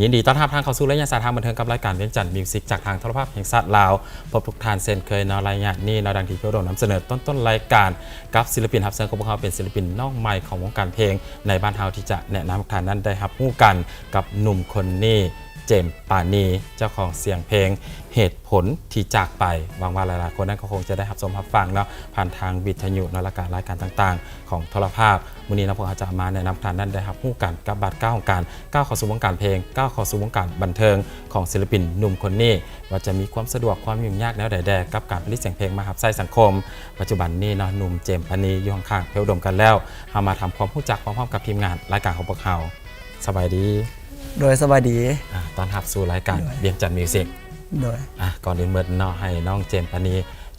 ຍິນດີຕ້ອນຮັບທ່ານເຂົ້າສູ່ໄລຍະສາຍທາງບັນເທີງກັບລາຍການວຽງຈັນມິວສິກ ຈາກທາງໂທລະພາບແຫ່ງຊາດລາວ. ພົບທຸກທ່ານເຊັ່ນເຄີຍເນາະ ໄລຍະນີ້ເນາະ ດັ່ງທີ່ພວກເຮົານຳສະເໜີຕົ້ນໆລາຍການ ກັບສິລະປິນຮັບເຊີນຂອງພວກເຮົາ ເປັນສິລະປິນນ້ອງໃໝ່ຂອງວົງການເພງໃນບ້ານເຮົາ ທີ່ຈະແນະນຳໃຫ້ທ່ານນັ້ນໄດ້ຮັບຮູ້ກັນກັບໜຸ່ມຄົນນີ້ ເຈມ ປານີ ເຈົ້າຂອງສຽງເພງ ເຫດຜົນທີ່ຈາກໄປ. ຫວັງວ່າຫຼາຍໆຄົນນັ້ນກໍຄົງຈະໄດ້ຮັບຊົມຮັບຟັງເນາະ ຜ່ານທາງວິທະຍຸເນາະ ແລະກະລາຍການຕ່າງໆຂອງໂທລະພາບ. ມື້ນີ້ເນາະ ພວກເຮົາຈະມາແນະນຳທ່ານນັ້ນໄດ້ຮັບຮູ້ກັນກັບບາດກ້າວຂອງການກ້າວເຂົ້າສູ່ວົງການເພງ, ກ້າວເຂົ້າສູ່ວົງການບັນເທີງຂອງສິລະປິນໜຸ່ມຄົນນີ້ ວ່າຈະມີຄວາມສະດວກ, ຄວາມຫຍຸ້ງຍາກແນວໃດແດ່ກັບການຜະລິດສຽງເພງມາຮັບໃຊ້ສັງຄົມ. ປັດຈຸບັນນີ້ເນາະ ໜຸ່ມເຈມ ປານີ ຢູ່ຂ້າງໆ ເພງອຸດົມກັນແລ້ວ. ເຮົາມາທຳຄວາມຮູ້ຈັກພ້ອມໆກັບທີມງານລາຍການຂອງພວກເຮົາ. ສະບາຍດີ. ໂດຍ ສະບາຍດີ. ອາ ຕ້ອນຮັບສູ່ລາຍການ ໂດຍ ວຽງຈັນມິວສິກ. ໂດຍ. ອາ ກ່ອນອື່ນໝົດເນາະ ໃຫ້ນ້ອງເຈມ ປານີ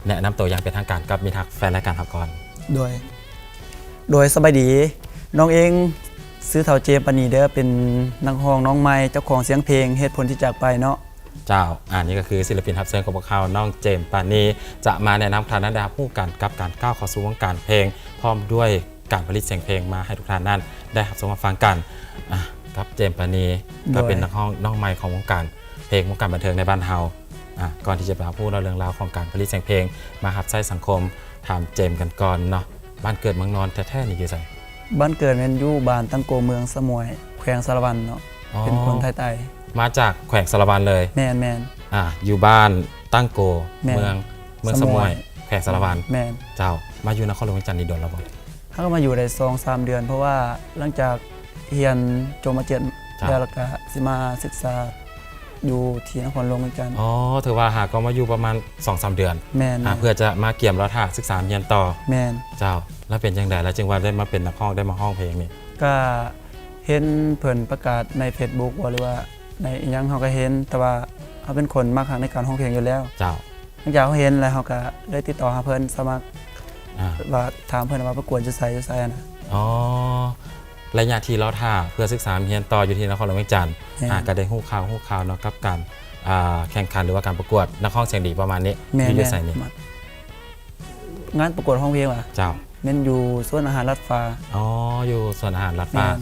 ແນະນຳໂຕຢ່າງເປັນທາງການກັບມິດຮັກແຟນລາຍການເຮົາກ່ອນ. ໂດຍ ໂດຍ ສະບາຍດີ. ນ້ອງເອງຊື່ທ້າວເຈມ ປານີເດີ ເປັນນັກຮ້ອງນ້ອງໃໝ່ ເຈົ້າຂອງສຽງເພງ ເຫດຜົນທີ່ຈາກໄປເນາະ. ເຈົ້າ. ອາ ນີ້ກໍຄືສິລະປິນຮັບເຊີນຂອງພວກເຮົາ ນ້ອງເຈມ ປານີ ຈະມາແນະນຳທ່ານນັ້ນໄດ້ຮັບຮູ້ກັນກັບການກ້າວເຂົ້າສູ່ວົງການເພງ ພ້ອມດ້ວຍ ການຜະລິດສຽງເພງມາໃຫ້ທຸກທ່ານນັ້ນໄດ້ຮັບຊົມຮັບຟັງກັນ. ອາ ກັບເຈມ ປານີ ໂດຍ ກໍເປັນນັກຮ້ອງນ້ອງໃໝ່ຂອງວົງການເພງ ວົງການບັນເທີງໃນບ້ານເຮົາ. ອາ ກ່ອນທີ່ຈະໄປຮັບຮູ້ເລື່ອງລາວຂອງການຜະລິດສຽງເພງມາຮັບໃຊ້ສັງຄົມ ຖາມເຈມກັນກ່ອນເນາະ ບ້ານເກີດເມືອງນອນແທ້ໆນີ້ຢູ່ໃສ? ບ້ານເກີດແມ່ນຢູ່ບ້ານຕັງໂກ ເມືອງສະໝວຍ ແຂວງສາລະວັນເນາະ. ອໍ ເປັນຄົນໄທໃຕ້. ມາຈາກແຂວງສາລະວັນເລີຍ? ແມ່ນໆ. ອາ ຢູ່ບ້ານຕັງໂກ ແມ່ນ ເມືອງ ເມືອງສະໝວຍ ສະໝວຍ ແຂວງສາລະວັນ. ແມ່ນ. ເຈົ້າ. ມາຢູ່ນະຄອນຫຼວງວຽງຈັນນີ້ດົນແລ້ວບໍ່? ເຮົາກໍມາຢູ່ໄດ້ສອງສາມເດືອນ ເພາະວ່າຫຼັງຈາກຮຽນຈົບ ມ.ເຈັດ ເຈົ້າ ແລ້ວ ແລ້ວກໍຊິມາສຶກສາຢູ່ທີ່ນະຄອນຫຼວງວຽງຈັນ. ອໍ ຖືວ່າຫາກໍມາຢູ່ປະມານສອງສາມເດືອນ. ແມ່ນ. ອາ ເພື່ອຈະມາກຽມລໍຖ້າສຶກສາຮຽນຕໍ່. ແມ່ນ. ເຈົ້າ. ແລ້ວເປັນຈັ່ງໃດ ແລ້ວຈຶ່ງວ່າໄດ້ມາເປັນນັກຮ້ອງ ໄດ້ມາຮ້ອງເພງນີ້? ກໍເຫັນເພິ່ນປະກາດໃນເຟສບຸກບໍ ຫຼືວ່າໃນອີ່ຫຍັງ ເຮົາກໍເຫັນ ແຕ່ວ່າເຮົາເປັນຄົນມັກຮັກໃນການຮ້ອງເພງຢູ່ແລ້ວ. ເຈົ້າ. ຫຼັງຈາກເຮົາເຫັນແລ້ວ ເຮົາກໍໄດ້ຕິດຕໍ່ຫາເພິ່ນ ສະໝັກ ອາ ວ່າ ຖາມເພິ່ນວ່າປະກວດຢູ່ໃສ ຢູ່ໃສຫັ້ນນະ. ອໍ ໄລຍະທີ່ລໍຖ້າເພື່ອສຶກສາຮຽນຕໍ່ຢູ່ທີ່ນະຄອນຫຼວງວຽງຈັນ. ແມ່ນ. ອາ ກໍໄດ້ຮູ້ຂ່າວ ຮູ້ຂ່າວເນາະ ກັບການ ອາ ແຂ່ງຂັນ ຫຼືວ່າການປະກວດນັກຮ້ອງສຽງດີປະມານນີ້. ແມ່ນ. ຢູ່ ຢູ່ໃສນີ້? ງານປະກວດຮ້ອງເພງຫວາ? ເຈົ້າ. ແມ່ນຢູ່ສວນອາຫານລາດຟ້າ. ອໍ ຢູ່ສວນອາຫານລາດຟ້າ. ແມ່ນ.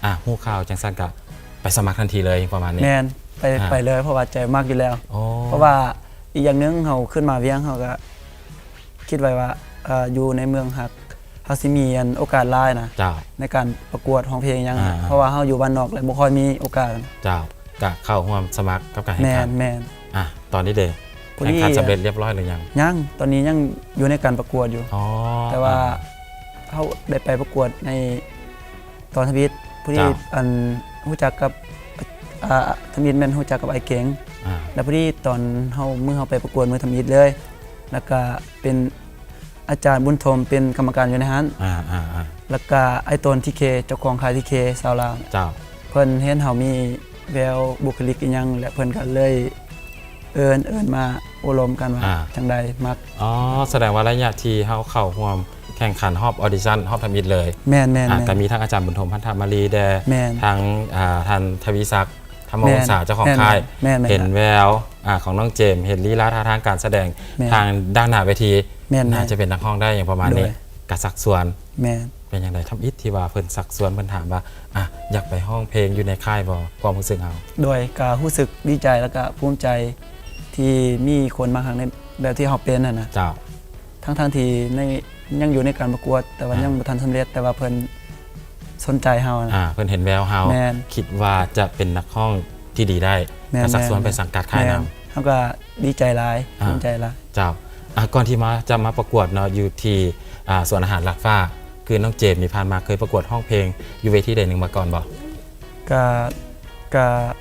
ອາ ຮູ້ຂ່າວຈັ່ງຊັ້ນກະໄປສະໝັກທັນທີເລີຍປະມານນີ້. ແມ່ນ. ໄປ ອາ ໄປເລີຍ ເພາະວ່າໃຈມັກຢູ່ແລ້ວ. ອໍ ເພາະວ່າອີກຢ່າງໜຶ່ງ ເຮົາຂຶ້ນມາວຽງ ເຮົາກະຄິດໄວ້ວ່າ ເອີ ຢູ່ໃນເມືອງຮັກ ເຮົາຊິມີ ອັນ ໂອກາດຫຼາຍນະ. ເຈົ້າ. ໃນການປະກວດຮ້ອງເພງຫຍັງ. ອາ ເພາະວ່າເຮົາຢູ່ບ້ານນອກ ແລະ ບໍ່ຄ່ອຍມີໂອກາດ. ເຈົ້າ. ກະເຂົ້າຮ່ວມສະໝັກກັບການແຂ່ງຂັນ. ແມ່ນ ແມ່ນ. ອາ ຕອນນີ້ເດ ແຂ່ງຂັນສຳເລັດລຽບຮ້ອຍຫຼືຍັງ? ຍັງ. ຕອນນີ້ຍັງຢູ່ໃນການປະກວດຢູ່. ອໍ ແຕ່ວ່າ ອາ ເຮົາໄດ້ໄປປະກວດໃນຕອນທຳອິດ ພໍດີ ເຈົ້າ ອັນ ຮູ້ຈັກກັບ ອາ ທຳອິດແມ່ນຮູ້ຈັກກັບອ້າຍເກັ່ງ. ອາ ແລ້ວພໍດີຕອນເຮົາ ມື້ເຮົາໄປປະກວດມື້ທຳອິດເລີຍ ແລ້ວກະເປັນ ອາຈານບຸນຖົມເປັນກຳມະການຢູ່ໃນຫັ້ນ. ອາໆໆ. ແລ້ວກະອ້າຍໂຕນ ທີເຄ ເຈົ້າຂອງຄ້າຍ ທີເຄ ຊາວລາວ. ເຈົ້າ. ເພິ່ນເຫັນເຮົາມີແວວບຸກຄະລິກອີ່ຫຍັງ ແລະ ເພິ່ນກະເລີຍເອີ້ນ ເອີ້ນມາໂອ້ລົມກັນວ່າ ອາ ຈັ່ງໃດ ມັກ. ອໍ ສະແດງວ່າໄລຍະທີ່ເຮົາເຂົ້າຮ່ວມແຂ່ງຂັນຮອບອອດິຊັນ ຮອບທຳອິດເລີຍ. ແມ່ນໆໆ. ອາ ກະມີທັງອາຈານບຸນຖົມ ພັນທະມາລີແດ່. ແມ່ນ. ທັງ ອາ ທ່ານ ທະວີສັກ ທຳມະວົງສາ ແມ່ນ ເຈົ້າຂອງຄ້າຍ. ແມ່ນໆໆ. ເຫັນແວວ ອາ ຂອງນ້ອງເຈມ ເຫັນລີລາທ່າທາງການສະແດງ ແມ່ນ ທາງດ້ານໜ້າເວທີ. ແມ່ນໆ. ໜ້າຈະເປັນນັກຮ້ອງໄດ້ຫຍັງປະມານນີ້. ໂດຍ. ກະຊັກຊວນ. ແມ່ນ. ເປັນຈັ່ງໃດ ທຳອິດທີ່ວ່າເພິ່ນຊັກຊວນ ເພິ່ນຖາມວ່າ ອາ ຢາກໄປຮ້ອງເພງຢູ່ໃນຄ້າຍບໍ່ ຄວາມຮູ້ສຶກເຮົາ? ໂດຍ ກະຮູ້ສຶກດີໃຈ ແລ້ວກະພູມໃຈທີ່ມີຄົນມາຮັກໃນແບບທີ່ເຮົາເປັນຫັ້ນນະ. ເຈົ້າ. ທັງໆທີ່ໃນ ຍັງຢູ່ໃນການປະກວດ ແຕ່ວ່າ ອາ ຍັງບໍ່ທັນສຳເລັດ ແຕ່ວ່າເພິ່ນສົນໃຈເຮົານະ. ອາ ເພິ່ນເຫັນແວວເຮົາ. ແມ່ນ. ຄິດວ່າຈະເປັນນັກຮ້ອງທີ່ດີໄດ້. ແມ່ນໆ. ກະຊັກຊວນໄປສັງກັດຄ້າຍນຳ. ແມ່ນ. ເຮົາກະດີໃຈຫຼາຍ. ອາ ພູມໃຈຫຼາຍ. ເຈົ້າ. ອາ ກ່ອນທີ່ມາ ຈະມາປະກວດເນາະ ຢູ່ທີ່ ອາ ສວນອາຫານລາດຟ້າ ຄືນ້ອງເຈມນີ້ ຜ່ານມາເຄີຍປະກວດຮ້ອງເພງຢູ່ເວທີໃດໜຶ່ງມາກ່ອນບໍ່? ກະ ກະ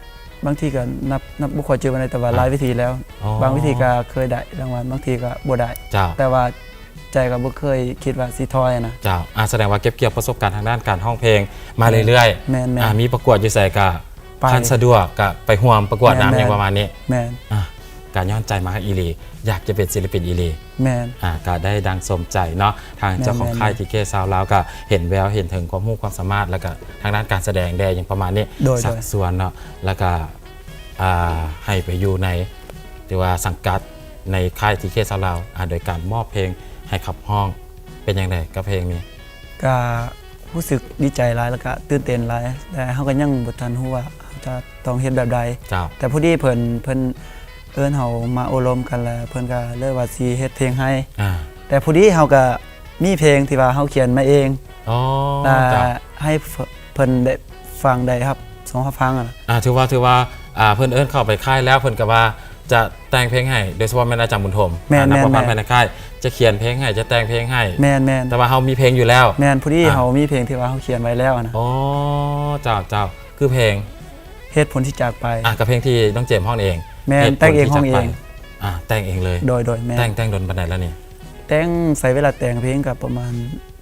ບາງທີກະນັບ ນັບບໍ່ຄ່ອຍຈື່ປານໃດ ແຕ່ວ່າ ອາ ຫຼາຍເວທີແລ້ວ. ອໍ ບາງເວທີກະເຄີຍໄດ້ລາງວັນ ບາງທີກະບໍ່ໄດ້. ເຈົ້າ. ແຕ່ວ່າໃຈກະບໍ່ເຄີຍຄິດວ່າຊິຖອຍນະ. ເຈົ້າ. ອາ ສະແດງວ່າເກັບກ່ຽວປະສົບການທາງດ້ານການຮ້ອງເພງມາເລື້ອຍໆ. ແມ່ນໆ. ອາ ມີປະກວດຢູ່ໃສກະ ຄັນສະດວກກະໄປຮ່ວມປະກວດນຳ. ແມ່ນໆ. ຫຍັງປະມານນີ້. ແມ່ນ. ອາ ກະຍ້ອນໃຈມັກອີ່ຫຼີ ຢາກຈະເປັນສິລະປິນອີ່ຫຼີ. ແມ່ນ. ອາ ກະໄດ້ດັ່ງສົມໃຈເນາະ ທາງເຈົ້າຂອງຄ້າຍ ທີເຄ ຊາວລາວ ກະເຫັນແວວ ເຫັນເຖິງຄວາມຮູ້ຄວາມສາມາດ ແລ້ວກະທາງດ້ານການສະແດງແດ່ ຫຍັງປະມານນີ້. ໂດຍໆ. ຊັກຊວນເນາະ ແລ້ວກະ ອາ ໃຫ້ໄປຢູ່ໃນ ຫຼືວ່າສັງກັດໃນຄ້າຍ ທີເຄ ຊາວລາວ ອາ ໂດຍການມອບເພງໃຫ້ຂັບຮ້ອງ ເປັນຈັ່ງໃດກັບເພງນີ້? ກະຮູ້ສຶກດີໃຈຫຼາຍ ແລ້ວກະຕື່ນເຕັ້ນຫຼາຍ ແຕ່ເຮົາກະຍັງບໍ່ທັນຮູ້ວ່າເຮົາ ຈະຕ້ອງເຮັດແບບໃດ. ເຈົ້າ. ແຕ່ພໍດີເພິ່ນ ເພິ່ນເອີ້ນເຮົາມາໂອ້ລົມກັນ ແລ້ວເພິ່ນກໍເລີຍວ່າຊິເຮັດເພງໃຫ້. ອ່າ. ແຕ່ພໍດີເຮົາກໍມີເພງທີ່ວ່າເຮົາຂຽນມາເອງ. ອໍ. ແລ້ວ ເຈົ້າ. ໃຫ້ເພິ່ນໄດ້ຟັງ ໄດ້ຮັບຊົມຮັບຟັງຫັ້ນນະ. ອ່າ ຖືວ່າ ຖືວ່າ ອ່າ ເພິ່ນເອີ້ນເຂົ້າໄປຄ້າຍແລ້ວ ເພິ່ນກໍວ່າຈະແຕ່ງເພງໃຫ້ ໂດຍສະເພາະແມ່ນອາຈານບຸນທົມ. ແມ່ນໆໆ. ອ່າ ນັກປະພັນແຜ່ນດິນໃຕ້ ຈະຂຽນເພງໃຫ້ ຈະແຕ່ງເພງໃຫ້. ແມ່ນໆ. ແຕ່ວ່າເຮົາມີເພງຢູ່ແລ້ວ. ແມ່ນ ພໍດີ ອ່າ ເຮົາມີເພງທີ່ວ່າເຮົາຂຽນໄວ້ແລ້ວນະ. ອໍ ເຈົ້າ ເຈົ້າ. ຄືເພງ? ເຫດຜົນທີ່ຈາກໄປ. ອ່າ ກໍເພງທີ່ນ້ອງເຈມຮ້ອງເອງ. ແມ່ນ ເຫດຜົນທີ່ຈາກໄປ. ແຕ່ງເອງ ຮ້ອງເອງ. ອ່າ ແຕ່ງເອງເລີຍ. ໂດຍ ໂດຍ ແມ່ນ. ແຕ່ງ ແຕ່ງດົນປານໃດແລ້ວນີ້? ແຕ່ງໃຊ້ເວລາແຕ່ງເພງກໍປະມານ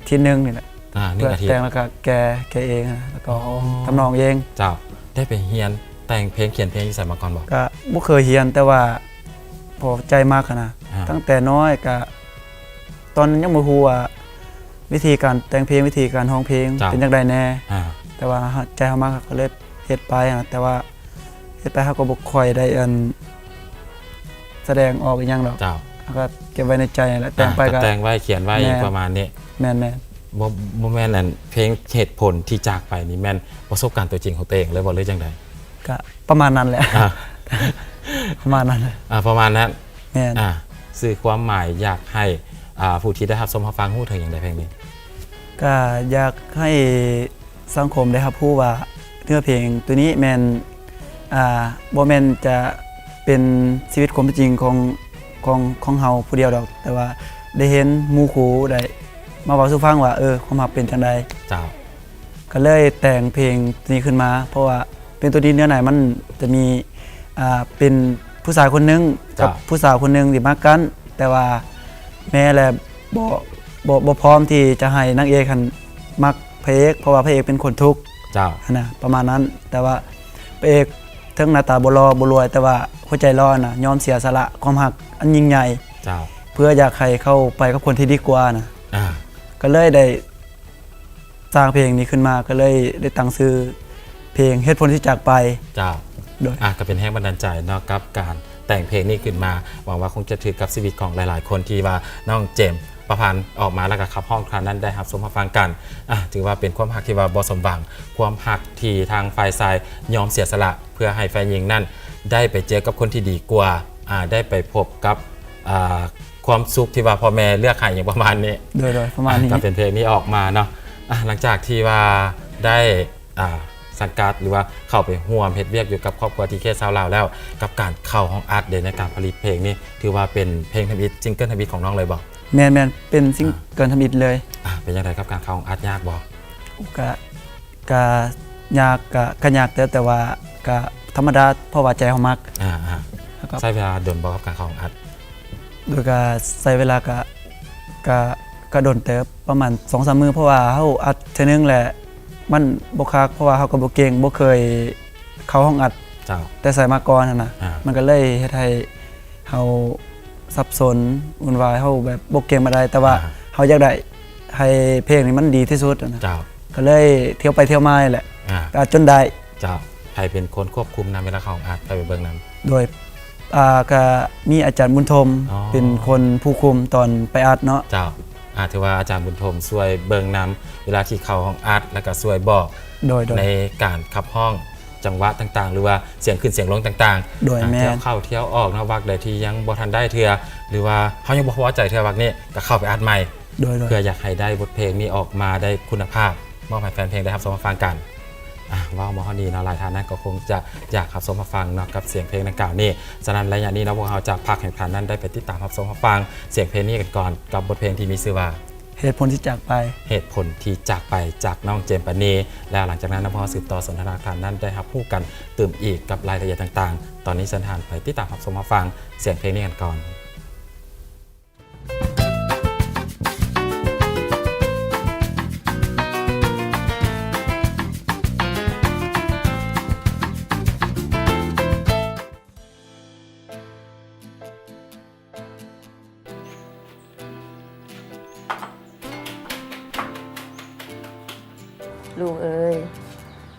ທິດໜຶ່ງນີ້ແຫຼະ. ອ່າ ໜຶ່ງອາທິດ. ແຕ່ງແລ້ວກໍແກ່ ແກ່ເອງ ແລ້ວກໍຮ້ອງ ອໍ ທຳນອງເອງ. ເຈົ້າ. ໄດ້ໄປຮຽນແຕ່ງເພງ ຂຽນເພງຢູ່ໃສມາກ່ອນບໍ່? ກໍບໍ່ເຄີຍຮຽນ ແຕ່ວ່າພໍໃຈມັກຫັ້ນນະ. ອ່າ. ຕັ້ງແຕ່ນ້ອຍກໍ ຕອນນັ້ນຍັງບໍ່ຮູ້ວ່າວິທີການແຕ່ງເພງ ວິທີການຮ້ອງເພງ ເຈົ້າ ເປັນຈັ່ງໃດແດ່. ອ່າ. ແຕ່ວ່າໃຈເຮົາມັກ ເຮົາກໍເລີຍເຮັດໄປຫັ້ນນະ. ແຕ່ວ່າເຮັດໄປເຮົາກໍບໍ່ຄ່ອຍໄດ້ ອັນ ສະແດງອອກອີ່ຫຍັງດອກ. ເຈົ້າ. ເຮົາກໍເກັບໄວ້ໃນໃຈຫັ້ນແຫຼະ. ອ່າ ແຕ່ງໄປກໍ ກໍແຕ່ງໄວ້ ຂຽນໄວ້. ແມ່ນ. ປະມານນີ້. ແມ່ນໆ. ບໍ່ ບໍ່ແມ່ນ ອັນ ເພງເຫດຜົນທີ່ຈາກໄປນີ້ ແມ່ນປະສົບການຕົວຈິງຂອງຕົວເອງເລີຍບໍ່ ຫຼືຈັ່ງໃດ? ກະປະມານນັ້ນແຫຼະ. ອ່າ ປະມານນັ້ນແຫຼະ. ອ່າ ປະມານນັ້ນ. ແມ່ນ. ອ່າ ສື່ຄວາມໝາຍຢາກໃຫ້ ອ່າ ຜູ້ທີ່ໄດ້ຮັບຊົມຮັບຟັງຮູ້ເຖິງຫຍັງໃດເພງນີ້? ກະຢາກໃຫ້ສັງຄົມໄດ້ຮັບຮູ້ວ່າ ເນື້ອເພງໂຕນີ້ແມ່ນ ອ່າ ບໍ່ແມ່ນຈະເປັນຊີວິດຄວາມເປັນຈິງຂອງ ຂອງ ຂອງເຮົາຜູ້ດຽວດອກ, ແຕ່ວ່າໄດ້ເຫັນໝູ່ຄູ່ໄດ້ມາເວົ້າສູ່ຟັງວ່າ ເອີ ຄວາມຮັກເປັນຈັ່ງໃດ. ເຈົ້າ. ກໍເລີຍແຕ່ງເພງນີ້ຂຶ້ນມາ ເພາະວ່າເພງໂຕນີ້ເນື້ອໃນມັນຈະມີ ອ່າ ເປັນຜູ້ຊາຍຄົນໜຶ່ງ ເຈົ້າ ກັບຜູ້ສາວຄົນໜຶ່ງທີ່ມັກກັນ, ແຕ່ວ່າແມ່ແຫຼະບໍ່ ບໍ່ ບໍ່ພ້ອມທີ່ຈະໃຫ້ນາງເອກຫັ້ນມັກພະເອກ ເພາະວ່າພະເອກເປັນຄົນທຸກ. ເຈົ້າ. ຫັ້ນນະ ປະມານນັ້ນ. ແຕ່ວ່າພະເອກເຖິງໜ້າຕາບໍ່ຫຼໍ່ບໍ່ລວຍ ແຕ່ວ່າຫົວໃຈຫຼໍ່ນະ ຍອມເສຍສະຫຼະຄວາມຮັກອັນຍິ່ງໃຫຍ່ ເຈົ້າ ເພື່ອຢາກໃຫ້ເຂົ້າໄປກັບຄົນທີ່ດີກວ່ານະ. ອ່າ. ກໍເລີຍໄດ້ ສ້າງເພງນີ້ຂຶ້ນມາ ກໍເລີຍໄດ້ຕັ້ງຊື່ເພງເຫດຜົນທີ່ຈາກໄປ. ເຈົ້າ. ໂດຍ. ອ່າ ກໍເປັນແຮງບັນດານໃຈເນາະ ກັບການແຕ່ງເພງນີ້ຂຶ້ນມາ. ຫວັງວ່າຄົງຈະຖືກກັບຊີວິດຂອງຫຼາຍໆຄົນ ທີ່ວ່ານ້ອງເຈມປະພັນອອກມາ ແລ້ວກໍຂັບຮ້ອງຄັ້ງນັ້ນໄດ້ຮັບຊົມຮັບຟັງກັນ. ອ່າ ຖືວ່າເປັນຄວາມຮັກທີ່ວ່າບໍ່ສົມຫວັງ, ຄວາມຮັກທີ່ທາງຝ່າຍຊາຍຍອມເສຍສະຫຼະ ເພື່ອໃຫ້ຝ່າຍຍິງນັ້ນໄດ້ໄປເຈີກັບຄົນທີ່ດີກວ່າ, ອ່າ ໄດ້ໄປພົບກັບ ອ່າ ຄວາມສຸກທີ່ວ່າພໍ່ແມ່ເລືອກໃຫ້ ຫຍັງປະມານນີ້. ໂດຍໆ ປະມານນີ້. ອ່າ ກໍເປັນເພງນີ້ອອກມາເນາະ. ອ່າ ຫຼັງຈາກທີ່ວ່າໄດ້ ອ່າ ສັງກັດ ຫຼືວ່າເຂົ້າໄປຮ່ວມເຮັດວຽກຢູ່ກັບຄອບຄົວ ທີເຄ ຊາວລາວ ແລ້ວ, ກັບການເຂົ້າຫ້ອງອັດເດ ໃນການຜະລິດເພງນີ້ ຖືວ່າເປັນເພງທຳອິດ ຊິງເກີນທຳອິດຂອງນ້ອງເລີຍບໍ່? ແມ່ນໆ ເປັນຊິງເກີນທຳອິດເລີຍ. ອ່າ ເປັນຈັ່ງໃດກັບການເຂົ້າຫ້ອງອັດ ຍາກບໍ່? ກະ ກະຍາກ ກະ ກະຍາກເຕີບ ແຕ່ວ່າກະທຳມະດາ ເພາະວ່າໃຈເຮົາມັກ. ອ່າໆ ແລ້ວກໍ ໃຊ້ເວລາດົນບໍ່ກັບການເຂົ້າຫ້ອງອັດ? ໂດຍກະໃຊ້ເວລາກະ ກະ ກະດົນເຕີບ ປະມານສອງສາມມື້ ເພາະວ່າເຮົາອັດເທື່ອໜຶ່ງແຫຼະ ມັນບໍ່ຄັກ ເພາະວ່າເຮົາກໍບໍ່ເກັ່ງ ບໍ່ເຄີຍເຂົ້າຫ້ອງອັດ. ເຈົ້າ. ແຕ່ໃສ່ມາກ່ອນຫັ້ນນະ. ອ່າ. ມັນກໍເລີຍເຮັດໃຫ້ເຮົາສັບສົນວຸ່ນວາຍ ເຮົາແບບບໍ່ເກັ່ງປານໃດ ແຕ່ວ່າ ອ່າ ເຮົາຢາກໄດ້ ໃຫ້ເພງນີ້ມັນດີທີ່ສຸດຫັ້ນນະ. ເຈົ້າ. ກໍເລີຍທ່ຽວໄປທ່ຽວມານີ້ແຫຼະ. ອ່າ. ກໍຈົນໄດ້. ເຈົ້າ. ໃຜເປັນຄົນຄວບຄຸມນຳເວລາເຂົ້າຫ້ອງອັດ? ໃຜໄປເບິ່ງນຳ? ໂດຍ ອ່າ ກະມີອາຈານບຸນທົມ ອໍ ເປັນຄົນຜູ້ຄຸມຕອນໄປອັດເນາະ. ເຈົ້າ. ອ່າ ຖືວ່າອາຈານບຸນທົມຊ່ວຍເບິ່ງນຳເວລາທີ່ເຂົ້າຫ້ອງອັດ ແລ້ວກະຊ່ວຍບອກ ໂດຍໆ ໃນການຂັບຮ້ອງ ຈັງຫວະຕ່າງໆ ຫຼືວ່າສຽງຂຶ້ນສຽງລົງຕ່າງໆ. ໂດຍ ອ່າ ແມ່ນ. ທ່ຽວເຂົ້າທ່ຽວອອກເນາະ, ວັກໃດທີ່ຍັງບໍ່ທັນໄດ້ເທື່ອ ຫຼືວ່າເຮົາຍັງບໍ່ພໍໃຈເທື່ອວັກນີ້ ກໍເຂົ້າໄປອັດໃໝ່. ໂດຍໆ ເພື່ອຢາກໃຫ້ໄດ້ບົດເພງນີ້ອອກມາໄດ້ຄຸນນະພາບ ມອບໃຫ້ແຟນເພງໄດ້ຮັບຊົມຮັບຟັງກັນ. ອ່າ ເວົ້າມາຮອດນີ້ເນາະ, ຫຼາຍທ່ານນັ້ນກໍຄົງຈະຢາກຮັບຊົມຮັບຟັງເນາະ ກັບສຽງເພງດັ່ງກ່າວນີ້. ສະນັ້ນ ໄລຍະນີ້ເນາະ, ພວກເຮົາຈະພັກໃຫ້ທ່ານນັ້ນໄດ້ໄປຕິດຕາມຮັບຊົມຮັບຟັງສຽງເພງນີ້ກັນກ່ອນ ກັບບົດເພງທີ່ມີຊື່ວ່າ ເຫດຜົນທີ່ຈາກໄປ. ເຫດຜົນທີ່ຈາກໄປ ຈາກນ້ອງເຈມປານີ. ແລ້ວຫຼັງຈາກນັ້ນນະ ພວກເຮົາສືບຕໍ່ສົນທະນາ ທ່ານນັ້ນໄດ້ຮັບຮູ້ກັນຕື່ມອີກກັບລາຍລະອຽດຕ່າງໆ. ຕອນນີ້ເຊີນທ່ານໄປຕິດຕາມຮັບຊົມຮັບຟັງສຽງເພງນີ້ກັນກ່ອນ. ລູກເອີຍ,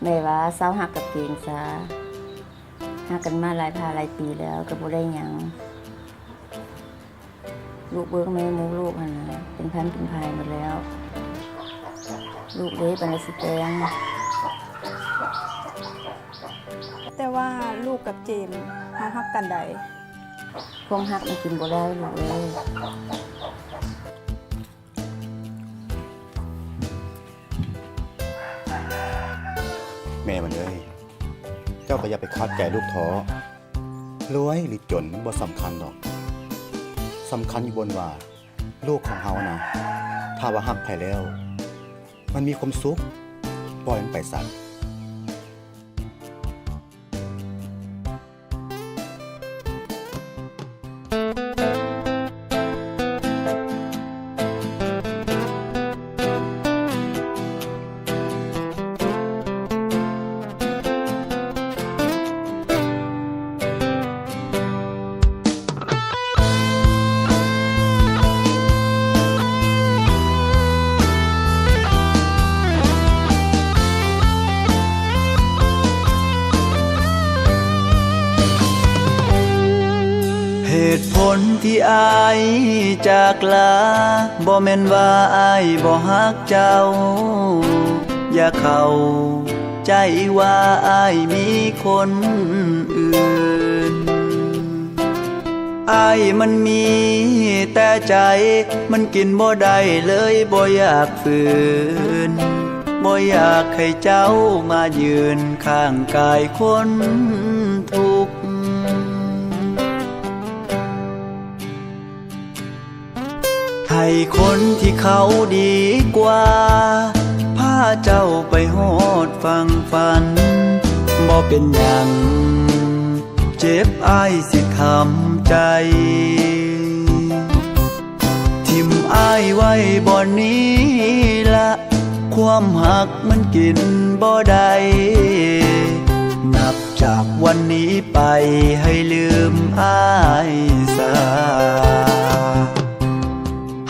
ແມ່ວ່າເຊົາຮັກກັບເກງຊາ. ຮັກກັນມາຫຼາຍພາຫຼາຍປີແລ້ວ ກໍບໍ່ໄດ້ຫຍັງ. ລູກເບິ່ງແມ່ໝູ່ລູກຫັ້ນນະ ເປັນພັນເປັນພາຍໝົດແລ້ວ. ລູກເດ້ ປານໃດຊິແຕ່ງ. ແຕ່ວ່າລູກກັບເຈມ ເຮົາຮັກກັນໃດ໋. ຄວາມຮັກມັນກິນບໍ່ໄດ້ລູກເອີຍ. ແມ່ມັນເອີຍ, ເຈົ້າກໍຢ່າໄປຂາດໃຈລູກທໍ້. ລວຍຫຼືຈົນມັນບໍ່ສຳຄັນດອກ. ສຳຄັນຢູ່ບ່ອນວ່າ ລູກຂອງເຮົານະ ຖ້າວ່າຮັກໃຜແລ້ວ ມັນມີຄວາມສຸກ, ປ່ອຍມັນໄປຊະ. ເຫດຜົນທີ່ອ້າຍຈາກລາ ບໍ່ແມ່ນວ່າອ້າຍບໍ່ຮັກເຈົ້າ. ຢ່າເຂົ້າໃຈວ່າອ້າຍມີຄົນອື່ນ. ອ້າຍມັນມີແຕ່ໃຈ, ມັນກິນບໍ່ໄດ້ເລີຍບໍ່ຢາກຝືນ. ບໍ່ຢາກໃຫ້ເຈົ້າມາຢືນຂ້າງກາຍຄົນທຸກ. ໃຫ້ຄົນທີ່ເຂົາດີກວ່າ ພາເຈົ້າໄປຮອດຝັ່ງຝັນ. ບໍ່ເປັນຫຍັງ ເຈັບອ້າຍຊິທຳໃຈ. ຖິ້ມອ້າຍໄວ້ບ່ອນນີ້ລະ, ຄວາມຮັກມັນກິນບໍ່ໄດ້. ນັບຈາກວັນນີ້ໄປໃຫ້ລືມອ້າຍຊະ.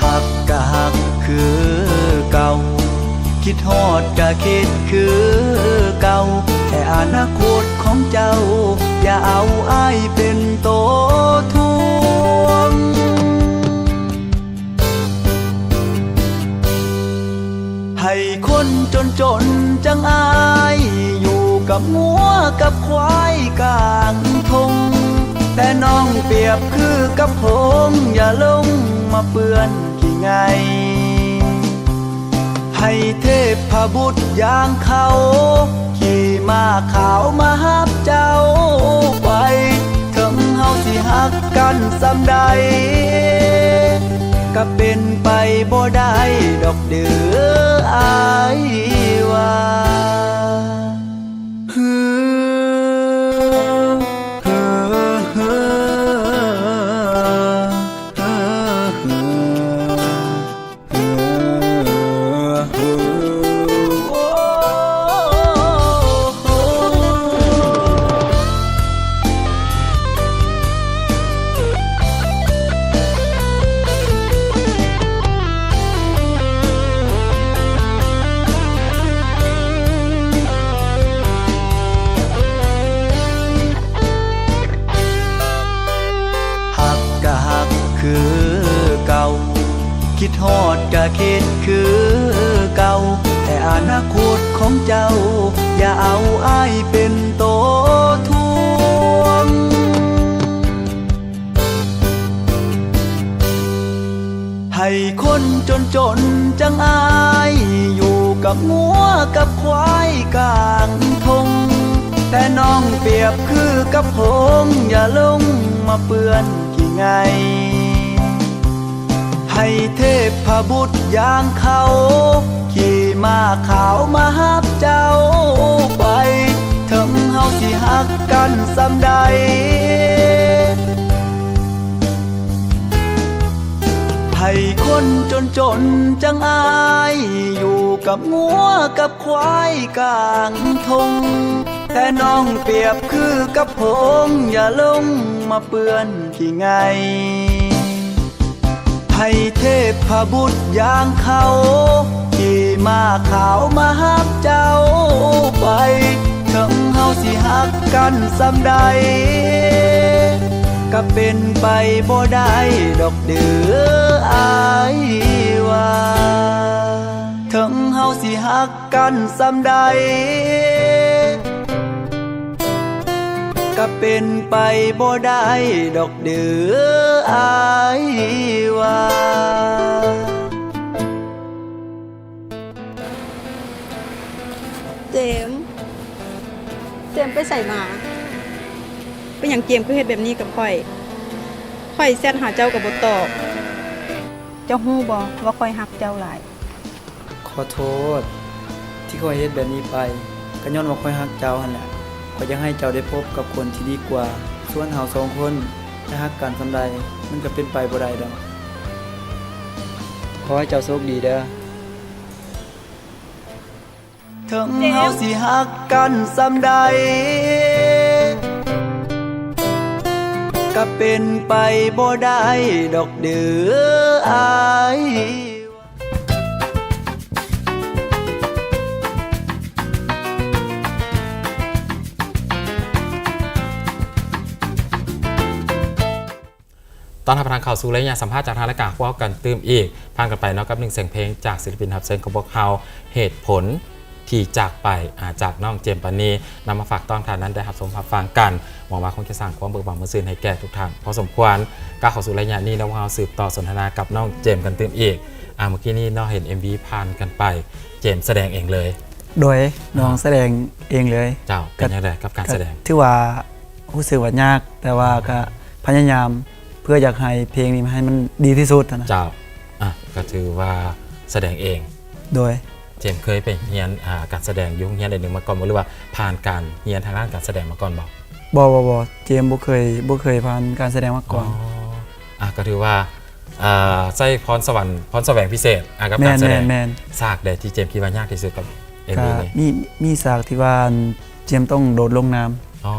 ຮັກກະຮັກຄືເກົ່າ, ຄິດຮອດກະຄິດຄືເກົ່າ, ແຕ່ອະນາຄົດຂອງເຈົ້າ ຢ່າເອົາອ້າຍເປັນໂຕທວງ. ໃຫ້ຄົນຈົນໆ ຈັ່ງອາຍ ຢູ່ກັບງົວກັບຄວາຍກາງທົ່ງ, ແຕ່ນ້ອງປຽບຄືກັບຜົງ ຢ່າລົງມາເປື້ອນຂີ້ໄງ່. ໃຫ້ເທບພະບຸດຢ່າງເຂົາ ຂີ່ມ້າຂາວມາຮັບເຈົ້າໄປ, ເຖິງເຮົາຊິຮັກກັນສ່ຳໃດ ກະເປັນໄປບໍ່ໄດ້ດອກເດີ້ ອ້າຍວ່າ. ຮັກກະຮັກຄືເກົ່າ, ຄິດຮອດກະຄິດຄືເກົ່າ, ແຕ່ອະນາຄົດຂອງເຈົ້າ ຢ່າເອົາອ້າຍເປັນໂຕທວງ. ໃຫ້ຄົນຈົນໆ ຈັ່ງອາຍ ຢູ່ກັບງົວກັບຄວາຍກາງທົ່ງ, ແຕ່ນ້ອງປຽບຄືກັບຜົງ ຢ່າລົງມາເປື້ອນຂີ້ໄງ່. ໃຫ້ເທບພະບຸດຢ່າງເຂົາ ຂີ່ມ້າຂາວມາຮັບເຈົ້າໄປ, ເຖິງເຮົາຊິຮັກກັນສ່ຳໃດ ໃຫ້ຄົນຈົນໆ ຈັ່ງອາຍ ຢູ່ກັບງົວກັບຄວາຍກາງທົ່ງ, ແຕ່ນ້ອງປຽບຄືກັບຜົງ ຢ່າລົງມາເປື້ອນຂີ້ໄງ່. ໃຫ້ເທບພະບຸດຢ່າງເຂົາ ຂີ່ມ້າຂາວມາຮັບເຈົ້າໄປ, ເຖິງເຮົາຊິຮັກກັນສ່ຳໃດ ກະເປັນໄປບໍ່ໄດ້ດອກເດີ້ ອ້າຍວ່າ. ເຖິງເຮົາຊິຮັກກັນສ່ຳໃດ ກໍເປັນໄປບໍ່ໄດ້ດອກເດີ້ອ້າຍວ່າ. ເຈມ ເຈມໄປໃສມາ? ເປັນຫຍັງເຈມຄືເຮັດແບບນີ້ກັບຂ້ອຍ? ຂ້ອຍແຊັດຫາເຈົ້າກໍບໍ່ຕອບ. ເຈົ້າຮູ້ບໍ່ວ່າຂ້ອຍຮັກເຈົ້າຫຼາຍ? ຂໍໂທດທີ່ຂ້ອຍເຮັດແບບນີ້ໄປ ກໍຍ້ອນວ່າຂ້ອຍຮັກເຈົ້າຫັ້ນແຫຼະ. ຂ້ອຍຢາກໃຫ້ເຈົ້າໄດ້ພົບກັບຄົນທີ່ດີກວ່າ. ສ່ວນເຮົາສອງຄົນຈະຮັກກັນສ່ຳໃດ ມັນກໍເປັນໄປບໍ່ໄດ້ດອກ. ຂໍໃຫ້ເຈົ້າໂຊກດີເດີ້. ເຖິງເຮົາຊິຮັກກັນສ່ຳໃດ ກໍເປັນໄປບໍ່ໄດ້ດອກເດີ້ອ້າຍ. ຕ້ອນຮັບທ່ານເຂົ້າສູ່ໄລຍະສຳພາດຈາກທາງລາຍການເວົ້າກັນຕື່ມອີກ. ຜ່ານກັນໄປເນາະ ກັບໜຶ່ງສຽງເພງຈາກສິລະປິນຮັບເຊີນຂອງພວກເຮົາ ເຫດຜົນທີ່ຈາກໄປ ອາ ຈາກນ້ອງເຈມ ປານີ ນຳມາຝາກຕ້ອນທ່ານນັ້ນໄດ້ຮັບຊົມຮັບຟັງກັນ. ຫວັງວ່າຄົງຈະສ້າງຄວາມເບີກບານມ່ວນຊື່ນໃຫ້ແກ່ທຸກທ່ານພໍສົມຄວນ. ກ້າວເຂົ້າສູ່ໄລຍະນີ້ເນາະ ພວກເຮົາສືບຕໍ່ສົນທະນາກັບນ້ອງເຈມກັນຕື່ມອີກ. ອາ ເມື່ອກີ້ນີ້ເນາະ ເຫັນເອັມວີຜ່ານກັນໄປ ເຈມສະແດງເອງເລີຍ. ໂດຍ ນ້ອງ ອາ ສະແດງເອງເລີຍ. ເຈົ້າ ເປັນຈັ່ງໃດກັບການສະແດງ? ຖືວ່າຮູ້ສຶກວ່າຍາກ ແຕ່ວ່າ ອືມ ກໍພະຍາຍາມ ເພື່ອຢາກໃຫ້ເພງນີ້ໃຫ້ມັນດີທີ່ສຸດຫັ້ນນະ. ເຈົ້າ ອາ ກໍຖືວ່າສະແດງເອງ. ໂດຍ ເຈມເຄີຍໄປຮຽນ ອາ ການສະແດງຢູ່ໂຮງຮຽນໃດໜຶ່ງມາກ່ອນບໍ່ ຫຼືວ່າຜ່ານການຮຽນທາງດ້ານການສະແດງມາກ່ອນບໍ່? ບໍ່ ບໍ່ ບໍ່ ເຈມບໍ່ເຄີຍ ບໍ່ເຄີຍຜ່ານການສະແດງມາກ່ອນ. ອໍ ອາ ກໍຖືວ່າ ເອີ ໃຊ້ພອນສະຫວັນ ພອນສະແຫວງພິເສດ ອາ ກັບການສະແດງ. ແມ່ນໆໆ. ສາກໃດທີ່ເຈມຄິດວ່າຍາກທີ່ສຸດກັບເອັມວີນີ້? ມີ ມີສາກທີ່ວ່າ ອັນ ເຈມຕ້ອງໂດດລົງນ້ຳ. ອໍ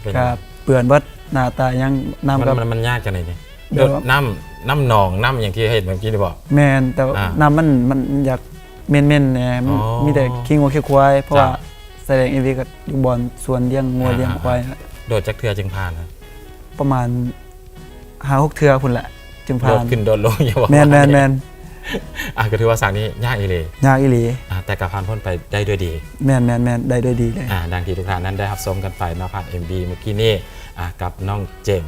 ເປັນຫຍັງ? ກໍເປື້ອນເບິດ ໜ້າຕາຫຍັງ ນ້ຳ ມັນ ກໍ ມັນ ມັນຍາກຈັ່ງໃດນີ້? ແບບວ່າ ໂດດນ້ຳ ນ້ຳໜອງ ນ້ຳຫຍັງທີ່ເຫັນເມື່ອກີ້ນີ້ບໍ? ແມ່ນ ແຕ່ວ່າ ອາ ນ້ຳມັນ ມັນຢາກເໝັນໆແດ່ ມັນ ອໍ ມີແຕ່ຂີ້ງົວຂີ້ຄວາຍ ເພາະວ່າ ເຈົ້າ ສະແດງເອັມວີກໍຢູ່ບ່ອນສວນລ້ຽງງົວ ອາ ລ້ຽງຄວາຍ. ອາ ອາ ໂດດຈັກເທື່ອຈຶ່ງຜ່ານ? ປະມານຫ້າຫົກເທື່ອພຸ້ນແຫຼະຈຶ່ງຜ່ານ. ໂດດຂຶ້ນໂດດລົງຢູ່ບໍ່? ແມ່ນໆໆ. ອາ ກໍຖືວ່າສາກນີ້ຍາກອີ່ຫຼີ. ຍາກອີ່ຫຼີ. ອາ ແຕ່ກໍຜ່ານພົ້ນໄປໄດ້ດ້ວຍດີ. ແມ່ນໆໆ ໄດ້ດ້ວຍດີເລີຍ. ອາ ດັ່ງທີ່ທຸກທ່ານນັ້ນໄດ້ຮັບຊົມກັນໄປເນາະ ຜ່ານເອັມວີເມື່ອກີ້ນີ້ ອາ ກັບນ້ອງເຈມ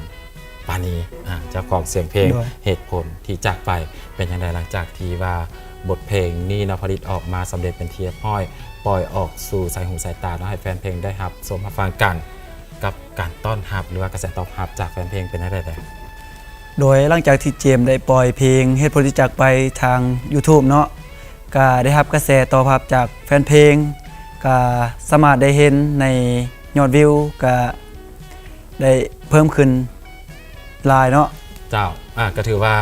ປານີ ອາ ເຈົ້າຂອງສຽງເພງ ໂດຍ ເຫດຜົນທີ່ຈາກໄປ. ເປັນຈັ່ງໃດຫຼັງຈາກທີ່ວ່າບົດເພງນີ້ເນາະ ຜະລິດອອກມາສຳເລັດເປັນທີ່ຮຽບຮ້ອຍ ປ່ອຍອອກສູ່ສາຍຫູສາຍຕາເນາະ ໃຫ້ແຟນເພງໄດ້ຮັບຊົມຮັບຟັງກັນ ກັບການຕ້ອນຮັບ ຫຼືວ່າກະແສຕອບຮັບຈາກແຟນເພງເປັນແນວໃດແດ່? ໂດຍຫຼັງຈາກທີ່ເຈມໄດ້ປ່ອຍເພງເຫດຜົນທີ່ຈາກໄປທາງຢູທູບເນາະ ກະໄດ້ຮັບກະແສຕອບຮັບຈາກແຟນເພງ ກະສາມາດໄດ້ເຫັນໃນຍອດວິວ ກະໄດ້ເພີ່ມຂຶ້ນຫຼາຍເນາະ. ເຈົ້າ ອາ ກະຖືວ່າ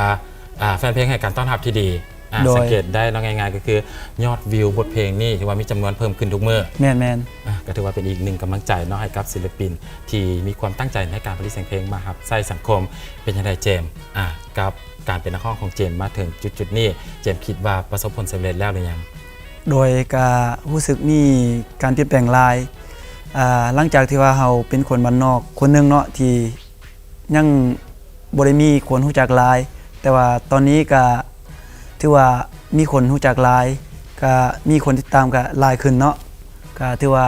ອາ ແຟນເພງໃຫ້ການຕ້ອນຮັບທີ່ດີ. ອາ ໂດຍ ສັງເກດໄດ້ເນາະ ງ່າຍໆ ກໍຄືຍອດວິວບົດເພງນີ້ຖືວ່າມີຈຳນວນເພີ່ມຂຶ້ນທຸກມື້. ແມ່ນໆ. ອາ ກໍຖືວ່າເປັນອີກໜຶ່ງກຳລັງໃຈເນາະ ໃຫ້ກັບສິລະປິນທີ່ມີຄວາມຕັ້ງໃຈໃນການຜະລິດສຽງເພງມາຮັບໃຊ້ສັງຄົມ. ເປັນຈັ່ງໃດເຈມ ອາ ກັບການເປັນນັກຮ້ອງຂອງເຈມມາເຖິງຈຸດໆນີ້ ເຈມຄິດວ່າປະສົບຜົນສຳເລັດແລ້ວຫຼືຍັງ? ໂດຍກະຮູ້ສຶກມີການປ່ຽນແປງຫຼາຍ ອາ ຫຼັງຈາກທີ່ວ່າເຮົາເປັນຄົນບ້ານນອກຄົນໜຶ່ງເນາະ ທີ່ຍັງບໍ່ໄດ້ມີຄົນຮູ້ຈັກຫຼາຍ ແຕ່ວ່າຕອນນີ້ກະຖືວ່າມີຄົນຮູ້ຈັກຫຼາຍ ກະມີຄົນຕິດຕາມກະຫຼາຍຂຶ້ນເນາະ ກະຖືວ່າ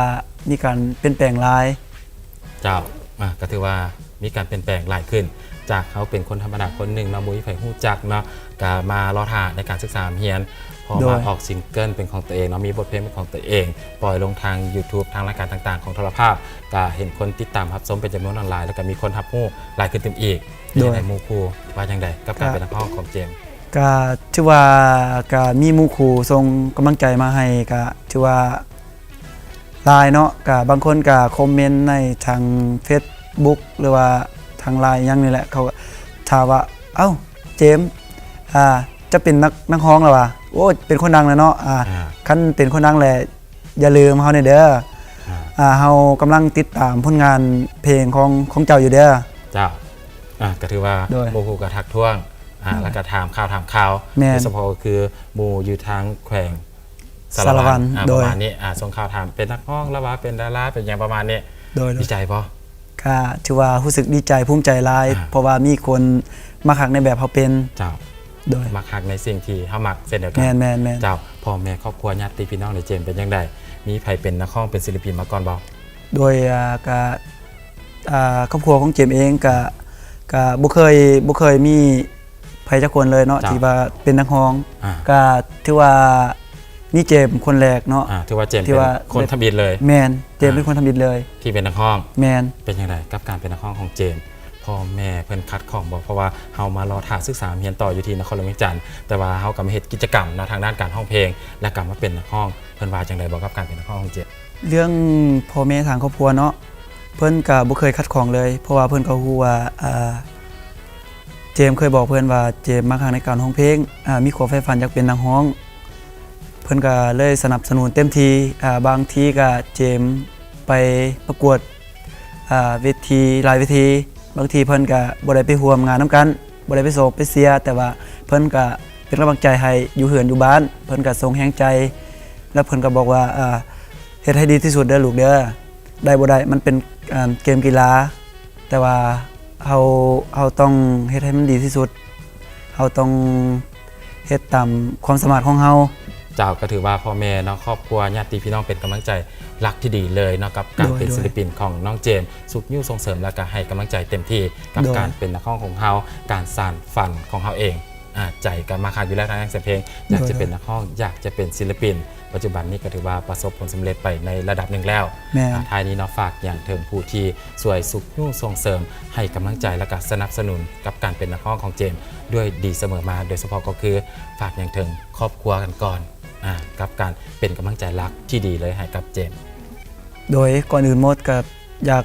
ມີການປ່ຽນແປງຫຼາຍ. ເຈົ້າ ອາ ກໍຖືວ່າມີການປ່ຽນແປງຫຼາຍຂຶ້ນ ຈາກເຮົາເປັນຄົນທຳມະດາຄົນໜຶ່ງເນາະ ບໍ່ມີໃຜຮູ້ຈັກເນາະ ກໍມາລໍຖ້າໃນການສຶກສາຮ່ຳຮຽນ ພໍມາ ໂດຍ ອອກຊິງເກີນເປັນຂອງຕົວເອງເນາະ ມີບົດເພງເປັນຂອງຕົວເອງ ປ່ອຍລົງທາງຢູທູບ ທາງລາຍການຕ່າງໆຂອງໂທລະພາບ ກໍເຫັນຄົນຕິດຕາມຮັບຊົມເປັນຈຳນວນຫຼາຍ ແລ້ວກໍມີຄົນຮັບຮູ້ຫຼາຍຂຶ້ນຕື່ມອີກ. ໂດຍ ເປັນຈັ່ງໃດ ໝູ່ຄູ່ວ່າຈັ່ງໃດກັບການເປັນນັກຮ້ອງຂອງເຈມ? ກະຖືວ່າກະມີໝູ່ຄູ່ສົ່ງກຳລັງໃຈມາໃຫ້ ກະຖືວ່າ ຫຼາຍເນາະ ກະບາງຄົນກະຄອມເມັນໃນທາງເຟສບຸກ ຫຼືວ່າທາງລາຍຫຍັງນີ້ແຫຼະ ເຂົາກໍຖາມວ່າ ເອົ້າ ເຈມ ອາ ຈະເປັນນັກ ນັກຮ້ອງແລ້ວຫວາ? ໂອ້ ເປັນຄົນດັງແລ້ວເນາະ ອາ ອາ ຄັນເປັນຄົນດັງແລ້ວ ຢ່າລືມເຮົາແດ່ເດີ ອາ ອາ ເຮົາກຳລັງຕິດຕາມຜົນງານເພງຂອງ ຂອງເຈົ້າຢູ່ເດີ. ເຈົ້າ ອາ ກະຖືວ່າ ໂດຍ ໝູ່ຄູ່ກະທັກທ້ວງ ອາ ແລ້ວກະຖາມຂ່າວ ຖາມຂ່າວ ແມ່ນ ໂດຍສະເພາະກໍຄືໝູ່ຢູ່ທາງແຂວງ ສາລະວັນ ອາ ໂດຍ ປະມານນີ້ ອາ ສົ່ງຂ່າວຖາມເປັນນັກຮ້ອງລະຫວາ ເປັນດາລາ ເປັນຫຍັງປະມານນີ້ ໂດຍ ໂດຍ ດີໃຈບໍ່? ກະຖືວ່າຮູ້ສຶກດີໃຈພູມໃຈຫຼາຍ ອາ ເພາະວ່າມີຄົນມາຮັກໃນແບບເຮົາເປັນ ເຈົ້າ ໂດຍ ມັກຮັກໃນສິ່ງທີ່ເຮົາມັກເຊັ່ນດຽວກັນ ແມ່ນໆໆ ເຈົ້າ ພໍ່ແມ່ຄອບຄົວຍາດຕິພີ່ນ້ອງໃນເຈມເປັນຈັ່ງໃດ ມີໃຜເປັນນັກຮ້ອງເປັນສິລະປິນມາກ່ອນບໍ່? ໂດຍ ອາ ກະ ອ່າ ຄອບຄົວຂອງເຈມເອງກະ ກະບໍ່ເຄີຍ ບໍ່ເຄີຍມີໃຜຈັກຄົນເລີຍເນາະ ເຈົ້າ ທີ່ວ່າເປັນນັກຮ້ອງ ອ່າ ກະຖືວ່າມີເຈມຄົນແລກເນາະ ອ່າ ຖືວ່າເຈມ ທີ່ວ່າ ເປັນຄົນທຳອິດເລີຍ ແມ່ນ ເຈມ ອ່າ ເປັນຄົນທຳອິດເລີຍ ທີ່ເປັນນັກຮ້ອງ ແມ່ນ ເປັນຈັ່ງໃດກັບການເປັນນັກຮ້ອງຂອງເຈມ? ພໍ່ແມ່ເພິ່ນຂັດຂ້ອງບໍ່? ເພາະວ່າເຮົາມາລໍຖ້າສຶກສາຮຽນຕໍ່ຢູ່ທີ່ນະຄອນຫຼວງວຽງຈັນ ແຕ່ວ່າເຮົາກໍມາເຮັດກິດຈະກຳເນາະ ທາງດ້ານການຮ້ອງເພງ ແລ້ວກໍມາເປັນນັກຮ້ອງ ເພິ່ນວ່າຈັ່ງໃດບໍ່ກັບການເປັນນັກຮ້ອງຂອງເຈມ? ເລື່ອງພໍ່ແມ່ທາງຄອບຄົວເນາະ ເພິ່ນກໍບໍ່ເຄີຍຂັດຂອງເລີຍ ເພາະວ່າເພິ່ນກໍຮູ້ວ່າ ອ່າ ເຈມເຄີຍບອກເພິ່ນວ່າ ເຈມມັກຮັກໃນການຮ້ອງເພງ ອ່າ ມີຄວາມໃຝ່ຝັນຢາກເປັນນັກຮ້ອງ ເພິ່ນກໍເລີຍສະໜັບສະໜູນເຕັມທີ່ ອ່າ ບາງທີກໍເຈມໄປປະກວດ ອ່າ ເວທີ ຫຼາຍເວທີ ບາງທີເພິ່ນກໍບໍ່ໄດ້ໄປຮ່ວມງານນຳກັນ ບໍ່ໄດ້ໄປຊອບໄປເຊຍ ແຕ່ວ່າເພິ່ນກໍເປັນກຳລັງໃຈໃຫ້ຢູ່ເຮືອນຢູ່ບ້ານ ເພິ່ນກໍສົ່ງແຮງໃຈ ແລ້ວເພິ່ນກໍບອກວ່າ ອ່າ ເຮັດໃຫ້ດີທີ່ສຸດເດີລູກເດີ ໄດ້ບໍ່ໄດ້ມັນເປັນ ອ່າ ເກມກິລາ ແຕ່ວ່າເຮົາ ເຮົາຕ້ອງເຮັດໃຫ້ມັນດີທີ່ສຸດ ເຮົາຕ້ອງເຮັດຕາມຄວາມສາມາດຂອງເຮົາ. ເຈົ້າ ກໍຖືວ່າພໍ່ແມ່ເນາະ ຄອບຄົວ ຍາດຕິພີ່ນ້ອງເປັນກຳລັງໃຈຫຼັກທີ່ດີເລີຍເນາະ ກັບການເປັນ ໂດຍ ໂດຍ ສິລະປິນຂອງນ້ອງເຈມ ຊຸກຍູ້ສົ່ງເສີມ ແລ້ວກໍໃຫ້ກຳລັງໃຈເຕັມທີ່ກັບ ໂດຍ ການເປັນນັກຮ້ອງຂອງເຮົາ ການສານຝັນຂອງເຮົາເອງ. ອ່າ ໃຈກໍມັກຮັກຢູ່ແລ້ວທາງດ້ານສຽງເພງ ຢາກຈະເປັນ ໂດຍ ໂດຍ ນັກຮ້ອງ ຢາກຈະເປັນສິລະປິນ ປັດຈຸບັນນີ້ກໍຖືວ່າປະສົບຜົນສຳເລັດໄປໃນລະດັບໜຶ່ງແລ້ວ. ແມ່ນ. ອ່າ ທ້າຍນີ້ເນາະ ຝາກຫຍັງເຖິງຜູ້ທີ່ຊ່ວຍຊຸກຍູ້ສົ່ງເສີມ ໃຫ້ກຳລັງໃຈ ແລະກະສະໜັບສະໜູນກັບການເປັນນັກຮ້ອງຂອງເຈມດ້ວຍດີສະເໝີມາ ໂດຍສະເພາະກໍຄືຝາກຫຍັງເຖິງຄອບຄົວກັນກ່ອນ ອ່າ ກັບການເປັນກຳລັງໃຈຫຼັກທີ່ດີເລີຍໃຫ້ກັບເຈມ. ໂດຍ ກ່ອນອື່ນໝົດກໍຢາກ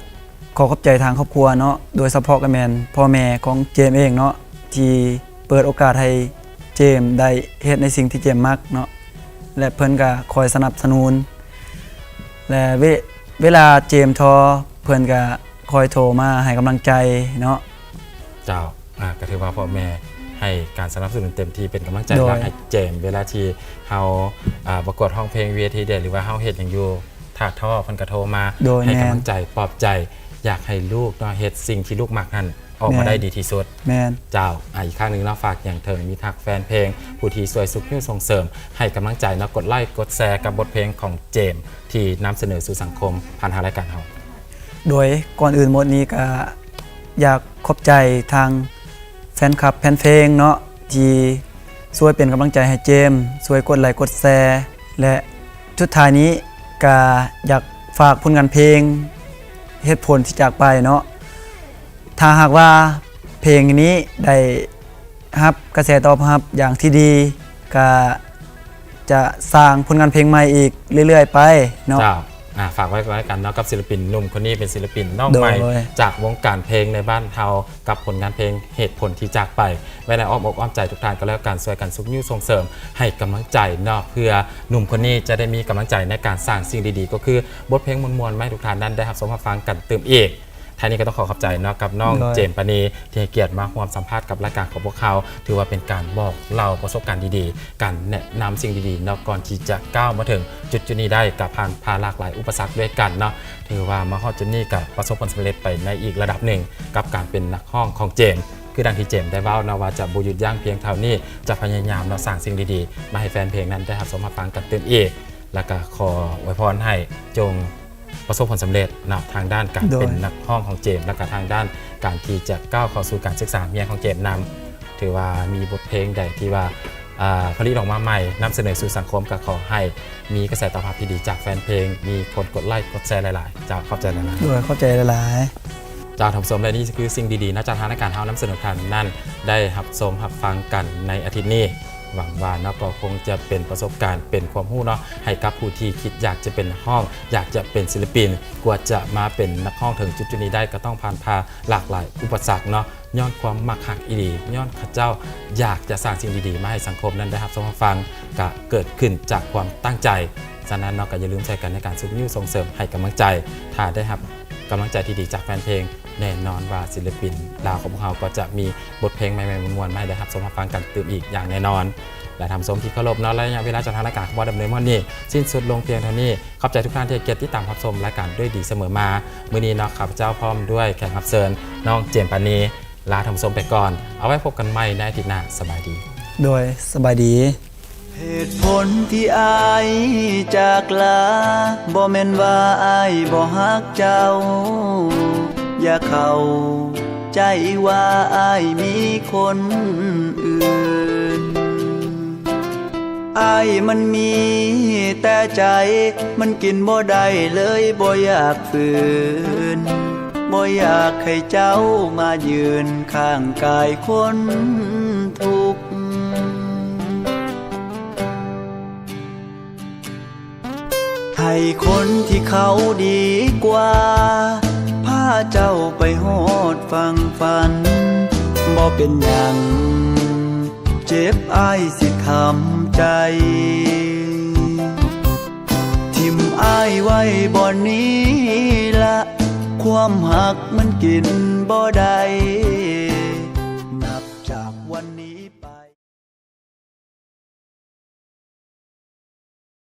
ຂໍຂອບໃຈທາງຄອບຄົວເນາະ ໂດຍສະເພາະກໍແມ່ນພໍ່ແມ່ຂອງເຈມເອງເນາະ ທີ່ເປີດໂອກາດໃຫ້ເຈມໄດ້ເຮັດໃນສິ່ງທີ່ເຈມມັກເນາະ ແລະເພິ່ນກໍຄອຍສະໜັບສະໜູນ ແລະເວ ເວລາເຈມທໍ້ ເພິ່ນກໍຄອຍໂທມາໃຫ້ກຳລັງໃຈເນາະ. ເຈົ້າ ອ່າ ກໍຖືວ່າພໍ່ແມ່ໃຫ້ການສະໜັບສະໜູນເຕັມທີ່ ເປັນກຳລັງໃຈ ໂດຍ ໃຫ້ເຈມ ເວລາທີ່ເຮົາ ອ່າ ປະກວດຮ້ອງເພງເວທີໃດ ຫຼືວ່າເຮົາເຮັດຫຍັງຢູ່ ຖ້າທໍ້ເພິ່ນກໍໂທມາ ໂດຍ ໃຫ້ກຳລັງໃຈ ແມ່ນ ປອບໃຈ ຢາກໃຫ້ລູກເນາະ ເຮັດສິ່ງທີ່ລູກມັກນັ້ນອອກມາ ແມ່ນ ໄດ້ດີທີ່ສຸດ. ແມ່ນ. ເຈົ້າ ອ່າ ອີກຄັ້ງໜຶ່ງເນາະ ຝາກຫຍັງເຖິງມິດຮັກແຟນເພງ ຜູ້ທີ່ຊ່ວຍຊຸກຍູ້ສົ່ງເສີມ ໃຫ້ກຳລັງໃຈເນາະ ກົດໄລກົດແຊກັບບົດເພງຂອງເຈມ ທີ່ນຳສະເໜີສູ່ສັງຄົມຜ່ານທາງລາຍການເຮົາ. ໂດຍ ກ່ອນອື່ນໝົດນີ້ກໍຢາກຂອບໃຈທາງແຟນຄລັບແຟນເພງເນາະ ທີ່ຊ່ວຍເປັນກຳລັງໃຈໃຫ້ເຈມ ຊ່ວຍກົດໄລກົດແຊ ແລະສຸດທ້າຍນີ້ກໍຢາກຝາກຜົນງານເພງ ເຫດຜົນທີ່ຈາກໄປເນາະ ຖ້າຫາກວ່າເພງນີ້ໄດ້ຮັບກະແສຕອບຮັບຢ່າງທີ່ດີ ກະຈະສ້າງຜົນງານເພງໃໝ່ອີກເລື້ອຍໆໄປເນາະ. ເຈົ້າ ອ່າ ຝາກໄວ້ກໍແລ້ວກັນເນາະ ກັບສິລະປິນໜຸ່ມຄົນນີ້ ເປັນສິລະປິນນ້ອງໃໝ່ ໂດຍ ຈາກວົງການເພງໃນບ້ານເຮົາ ກັບຜົນງານເພງເຫດຜົນທີ່ຈາກໄປ ໄວ້ໃນອ້ອມອົກອ້ອມໃຈທຸກທ່ານກໍແລ້ວກັນ ຊ່ວຍກັນຊຸກຍູ້ສົ່ງເສີມໃຫ້ກຳລັງໃຈເນາະ ເພື່ອໜຸ່ມຄົນນີ້ຈະໄດ້ມີກຳລັງໃຈໃນການສ້າງສິ່ງດີໆ ກໍຄືບົດເພງມ່ວນໆ ມາໃຫ້ທຸກທ່ານນັ້ນໄດ້ຮັບຊົມຮັບຟັງກັນຕື່ມອີກ. ທ້າຍນີ້ກໍຕ້ອງຂໍຂອບໃຈເນາະ ກັບນ້ອງ ໂດຍ ເຈມປານີ ທີ່ໃຫ້ກຽດມາຮ່ວມສຳພາດກັບລາຍການຂອງພວກເຮົາ ຖືວ່າເປັນການບອກເລົ່າປະສົບການດີໆ ການແນະນຳສິ່ງດີໆເນາະ ກ່ອນທີ່ຈະກ້າວມາເຖິງຈຸດໆນີ້ໄດ້ ກໍຜ່ານຜ່ານຫຼາກຫຼາຍອຸປະສັກດ້ວຍກັນເນາະ ຖືວ່າມາຮອດຈຸດນີ້ກໍປະສົບຜົນສຳເລັດໄປໃນອີກລະດັບໜຶ່ງ ກັບການເປັນນັກຮ້ອງຂອງເຈມ ຄືດັ່ງທີ່ເຈມໄດ້ເວົ້າເນາະ ວ່າຈະບໍ່ຢຸດຢັ້ງພຽງເທົ່ານີ້ ຈະພະຍາຍາມເນາະ ສ້າງສິ່ງດີໆມາໃຫ້ແຟນເພງນັ້ນໄດ້ຮັບຊົມຮັບຟັງກັນຕື່ມອີກ ແລ້ວກໍຂໍອວຍພອນໃຫ້ຈົ່ງ ປະສົບຜົນສຳເລັດເນາະ ທາງດ້ານການ ໂດຍ ເປັນນັກຮ້ອງຂອງເຈມ ແລ້ວກະທາງດ້ານການທີ່ຈະກ້າວເຂົ້າສູ່ການສຶກສາຮຽນຂອງເຈມນຳ ຖືວ່າມີບົດເພງໃດທີ່ວ່າ ອ່າ ຜະລິດອອກມາໃໝ່ ນຳສະເໜີສູ່ສັງຄົມ ກະຂໍໃຫ້ມີກະແສຕອບຮັບທີ່ດີຈາກແຟນເພງ ມີຄົນກົດໄລກົດແຊຫຼາຍໆ. ເຈົ້າ ຂອບໃຈຫຼາຍໆ. ໂດຍ ຂອບໃຈຫຼາຍໆ. ເຈົ້າ ທ່ານຜູ້ຊົມ ແລະ ນີ້ຄືສິ່ງດີໆເນາະ ຈາກທາງລາຍການເຮົານຳສະເໜີທ່ານນັ້ນ ໄດ້ຮັບຊົມຮັບຟັງກັນໃນອາທິດນີ້. ຫວັງວ່າເນາະ ກໍຄົງຈະເປັນປະສົບການ ເປັນຄວາມຮູ້ເນາະ ໃຫ້ກັບຜູ້ທີ່ຄິດຢາກຈະເປັນນັກຮ້ອງ ຢາກຈະເປັນສິລະປິນ ກວ່າຈະມາເປັນນັກຮ້ອງເຖິງຈຸດໆນີ້ໄດ້ ກໍຕ້ອງຜ່ານຜ່າຫຼາກຫຼາຍອຸປະສັກເນາະ ຍ້ອນຄວາມມັກຮັກອີ່ຫຼີ ຍ້ອນເຂົາເຈົ້າຢາກຈະສ້າງສິ່ງດີໆມາໃຫ້ສັງຄົມນັ້ນໄດ້ຮັບຊົມຮັບຟັງ ກະເກີດຂຶ້ນຈາກຄວາມຕັ້ງໃຈ. ສະນັ້ນເນາະ ກໍຢ່າລືມຊ່ວຍກັນໃນການຊຸກຍູ້ສົ່ງເສີມໃຫ້ກຳລັງໃຈ ຖ້າໄດ້ຮັບກຳລັງໃຈທີ່ດີຈາກແຟນເພງ ແນ່ນອນວ່າສິລະປິນລາວຂອງພວກເຮົາກໍຈະມີບົດເພງໃໝ່ໆມ່ວນໆ ມາໃຫ້ໄດ້ຮັບຊົມຮັບຟັງກັນຕື່ມອີກຢ່າງແນ່ນອນ. ແລະ ທ່ານຜູ້ຊົມທີ່ເຄົາລົບເນາະ ໄລຍະເວລາຈາກທາງລາຍການຂອງເຮົາດຳເນີນມາຮອດນີ້ ສິ້ນສຸດລົງພຽງເທົ່ານີ້. ຂອບໃຈທຸກທ່ານທີ່ໃຫ້ກຽດຕິດຕາມຮັບຊົມລາຍການດ້ວຍດີສະເໝີມາ. ມື້ນີ້ເນາະ ຂ້າພະເຈົ້າພ້ອມດ້ວຍແຂກຮັບເຊີນ ນ້ອງເຈມປານີ ລາທ່ານຜູ້ຊົມໄປກ່ອນ. ເອົາໄວ້ພົບກັນໃໝ່ໃນອາທິດໜ້າ. ສະບາຍດີ. ໂດຍ ສະບາຍດີ. ເຫດຜົນທີ່ອ້າຍຈາກລາ ບໍ່ແມ່ນວ່າອ້າຍບໍ່ຮັກເຈົ້າ, ຢ່າເຂົ້າໃຈວ່າອ້າຍມີຄົນອື່ນ. ອ້າຍມັນມີແຕ່ໃຈ, ມັນກິນບໍ່ໄດ້ເລີຍບໍ່ຢາກຝືນ, ບໍ່ຢາກໃຫ້ເຈົ້າມາຢືນຂ້າງກາຍຄົນທຸກ. ໃຫ້ຄົນທີ່ເຂົາດີກວ່າ ພາເຈົ້າໄປຮອດຝັ່ງຝັນ. ບໍ່ເປັນຫຍັງ ເຈັບອ້າຍຊິທຳໃຈ. ຖິ້ມອ້າຍໄວ້ບ່ອນນີ້ລະ, ຄວາມຮັກມັນກິນບໍ່ໄດ້. ນັບຈາກວັນນີ້ໄປ